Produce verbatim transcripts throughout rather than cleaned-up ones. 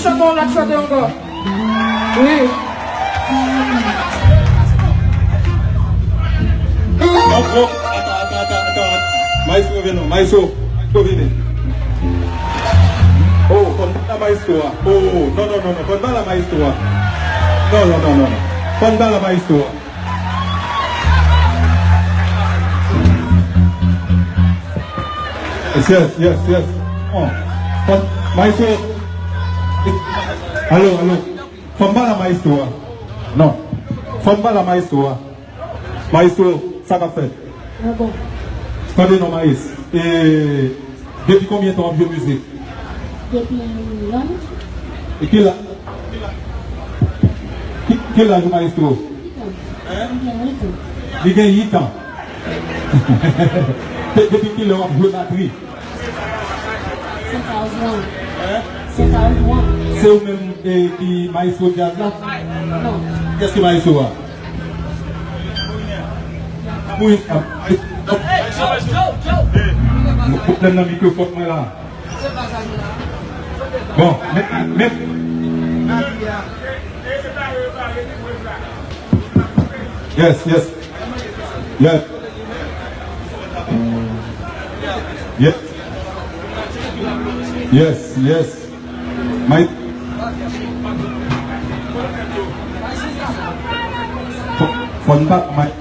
Chante yon lòt chante ankò. Wi. Ankò. Ata, ata, ata, ata. Maestro, vin non. Maestro, maestro, vini. Oh, fò n ba la maestro a. Oh, non, non, non, non. Fò n ba la maestro a. Non, non, non, non, non. Fò n ba la maestro a. Yes, yes, yes, yes. Oh. Fò n, maestro. Alo, alo. Fò n ba la maestro a. Non. Fò n ba la maestro a. Maestro, sa k ap fèt? Ah bon. Tande non, maes. E depi konbyen tan w ap jwe mizik? Depi lontan. E ki la-, ki, ki laj ou, maestro? Uit an. Hein? Li gen uit an. Li gen uit an. De-, depi kilè w ap jwe batri? Since I was one. Hein? Since I was one. Se ou menm, eh, ki maestro djaz la? Non. Kiyès ki maestro a? Wi. Yon pwoblèm nan mikrofòn mwen la. Bon, men, men. Yes, yes. Yes. Yes. Yes, yes. May-, fò, fò n pa, may-,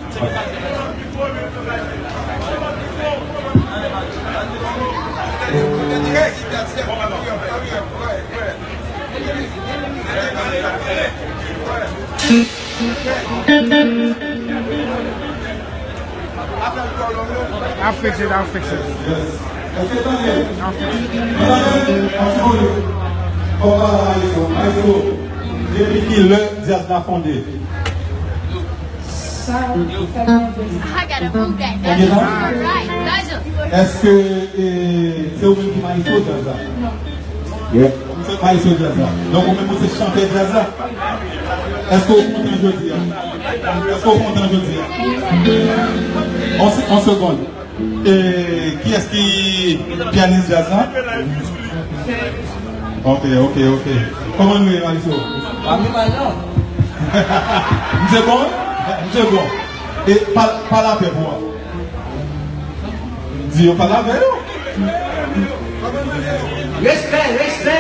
Ap fikse, ap fikse. Ap fikse. Depi ki lè djaz la fonde? Sa, sa, I gotta move that. That's all right. That's all. Èske, eh, se ou menm ki maestro djaz la? Non. Yeah. Ou se maestro djaz la. Donk, ou menm ou se chantè djaz la. Èske ou kontan jodi a? Èske ou kontan jodi a? On se-, on segonn. E, kiyès ki pyanis djaz la? Ok, ok, ok. Kòman nou ye, Maliso? Pa pi mal, non. M se bon? M se bon. E, pa, pa lapè pou an. Di yo pa lave yo. Respè, respè.